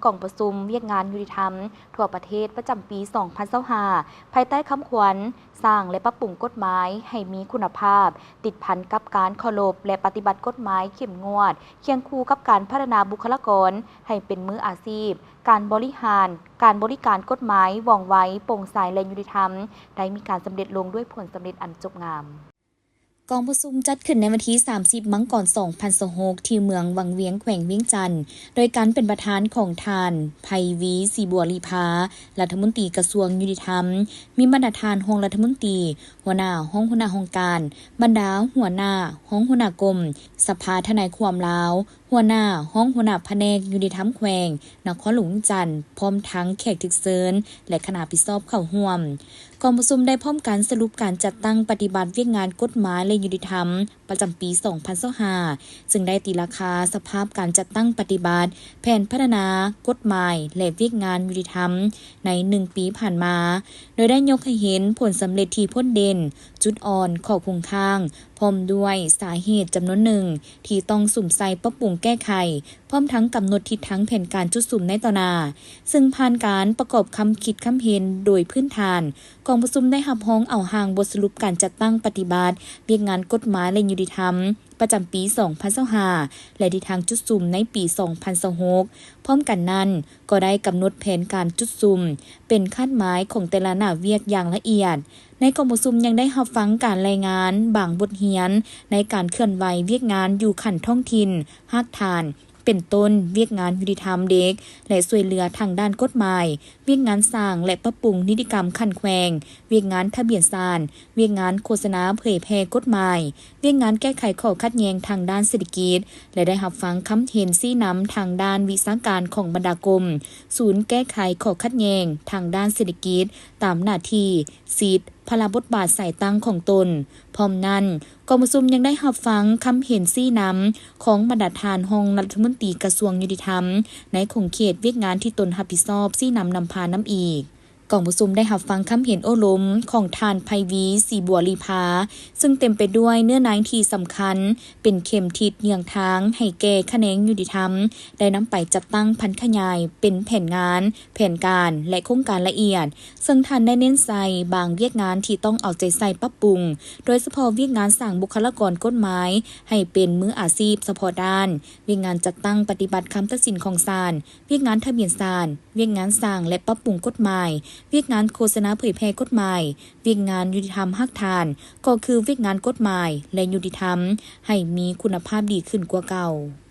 ກອງປະຊຸມວຽກງານຍຸຕິທຳທົ່ວປະເທດປະຈຳປີສອງພັນຊາວຫ້າ ພາຍໃຕ້ຄຳຂວັນ ສ້າງ ແລະ ປັບປຸງກົດໝາຍໃຫ້ມີຄຸນນະພາບ, ຕິດພັນກັບການເຄົາລົບ ແລະ ປະຕິບັດກົດໝາຍເຂັ້ມງວດ, ຄຽງຄູ່ກັບການພັດທະນາບຸກຄະລາກອນໃຫ້ເປັນມືອາຊີບ, ການບໍລິຫານ, ການບໍລິການກົດໝາຍວ່ອງໄວ, ໂປ່ງໃສ ແລະ ຍຸຕິທຳ ໄດ້ມີການສຳເລັດລົງດ້ວຍຜົນສຳເລັດອັນຈົບງາມ. ກອງປະຊຸມຈັດຂຶ້ນໃນວັນທີສາມສິບ ມັງກອນ ສອງພັນຊາວຫົກ ທີ່ເມືອງວັງວຽງ ແຂວງວຽງຈັນ ໂດຍການເປັນປະທານຂອງທ່ານ ໄພວີ ສີບົວລີພາ ລັດຖະມົນຕີກະຊວງຍຸຕິທຳ, ມີບັນດາທ່ານຮອງລັດຖະມົນຕີ, ຫົວໜ້າ, ຮອງຫົວໜ້າຫ້ອງການ, ບັນດາຫົວໜ້າ, ຮອງຫົວໜ້າກົມ, ສະພາທະນາຍຄວາມລາວ, ຫົວໜ້າ, ຮອງຫົວໜ້າພະແນກຍຸຕິທຳແຂວງນະຄອນຫຼວງວຽງຈັນ ພ້ອມທັງແຂກຖືກເຊີນ ແລະ ຄະນະຮັບຜິດຊອບເຂົ້າຮ່ວມ. ກອງປະຊຸມໄດ້ພ້ອມກັນສະຫຼຸບການຈັດຕັ້ງປະຕິບັດວຽກງານກົດໝາຍ ແລະ ຍຸຕິທຳ ປະຈຳປີສອງພັນຊາວຫ້າ ຊຶ່ງໄດ້ຕີລາຄາສະພາບການຈັດຕັ້ງປະຕິບັດແຜນພັດທະນາກົດໝາຍ ແລະ ວຽກງານຍຸຕິທຳໃນໜຶ່ງປີຜ່ານມາ, ໂດຍໄດ້ຍົກໃຫ້ເຫັນຜົນສຳເລັດທີ່ພົ້ນເດັ່ນ, ຈຸດອ່ອນ, ຂໍ້ຄົງຄ້າງ, ພ້ອມດ້ວຍສາເຫດຈຳນວນໜຶ່ງທີ່ຕ້ອງສຸມໃສ່ປັບປຸງແກ້ໄຂ, ພ້ອມທັງກຳນົດທິດທາງແຜນການຈຸດສຸມໃນຕໍ່ໜ້າ. ຊຶ່ງຜ່ານການປະກອບຄຳຄິດຄຳເຫັນໂດຍພື້ນຖານ, ກອງປະຊຸມໄດ້ຮັບຮອງເອົາຮ່າງບົດສະຫຼຸບການຈັດຕັ້ງປະຕິບັດວຽກງານກົດໝາຍ ແລະ ຍຸຕິທຳ ປະຈຳປີສອງພັນຊາວຫ້າ ແລະ ທິດທາງຈຸດສຸມໃນປີສອງພັນຊາວຫົກ. ພ້ອມກັນນັ້ນ, ກໍໄດ້ກຳນົດແຜນການຈຸດສຸມເປັນຄາດໝາຍຂອງແຕ່ລະໜ້າວຽກຢ່າງລະອຽດ. ໃນກອງປະຊຸມຍັງໄດ້ຮັບຟັງການລາຍງານບາງບົດຮຽນໃນການເຄື່ອນໄຫວວຽກງານຢູ່ຂັ້ນທ້ອງຖິ່ນ, ຮາກຖານ, ເປັນຕົ້ນ ວຽກງານຍຸຕິທຳເດັກ ແລະ ຊ່ວຍເຫຼືອທາງດ້ານກົດໝາຍ, ວຽກງານສ້າງ ແລະ ປັບປຸງນິຕິກຳຂັ້ນແຂວງ, ວຽກງານທະບຽນສານ, ວຽກງານໂຄສະນາເຜີຍແຜ່ກົດໝາຍ, ວຽກງານແກ້ໄຂຂໍ້ຂັດແຍ່ງທາງດ້ານເສດຖະກິດ ແລະ ໄດ້ຮັບຟັງຄຳເຫັນຊີ້ນຳທາງດ້ານວິຊາການຂອງບັນດາກົມ, ສູນແກ້ໄຂຂໍ້ຂັດແຍ່ງທາງດ້ານເສດຖະກິດຕາມໜ້າທີ່, ສິດ, ພາລະບົດບາດສາຍຕັ້ງຂອງຕົນ. ພ້ອມນັ້ນ, ກອງປະຊຸມຍັງໄດ້ຮັບຟັງຄຳເຫັນຊີ້ນຳຂອງບັນດາທ່ານຮອງລັດຖະມົນຕີກະຊວງຍຸຕິທຳ ໃນຂົງເຂດວຽກງານທີ່ຕົນຮັບຜິດຊອບຊີ້ນຳນຳພານຳອີກ. ກອງປະຊຸມໄດ້ຮັບຟັງຄຳເຫັນໂອ້ລົມຂອງທ່ານ ໄພວີ ສີບົວລີພາ ຊຶ່ງເຕັມໄປດ້ວຍເນື້ອໃນທີ່ສຳຄັນ, ເປັນເຂັມທິດເຍືອງທາງໃຫ້ແກ່ຂະແໜງຍຸຕິທຳ ໄດ້ນຳໄປຈັດຕັ້ງຜັນຂະຫຍາຍເປັນແຜນງານ, ແຜນການ ແລະ ໂຄງການລະອຽດ, ເຊິ່ງທ່ານໄດ້ເນັ້ນໃສ່ບາງວຽກງານທີ່ຕ້ອງເອົາໃຈໃສ່ປັບປຸງ, ໂດຍສະເພາະວຽກງານສ້າງບຸກຄະລາກອນກົດໝາຍໃຫ້ເປັນມືອາຊີບສະເພາະດ້ານ, ວຽກງານຈັດຕັ້ງປະຕິບັດຄຳຕັດສິນຂອງສານ, ວຽກງານທະບຽນສານ, ວຽກງານສ້າງ ແລະ ປັບປຸງກົດໝາຍ, ວຽກງານໂຄສະນາເຜີຍແຜ່ກົດໝາຍ, ວຽກງານຍຸຕິທຳຮາກຖານ, ກໍຄືວຽກງານກົດໝາຍ ແລະ ຍຸຕິທຳ ໃຫ້ມີຄຸນນະພາບດີຂຶ້ນກວ່າເກົ່າ.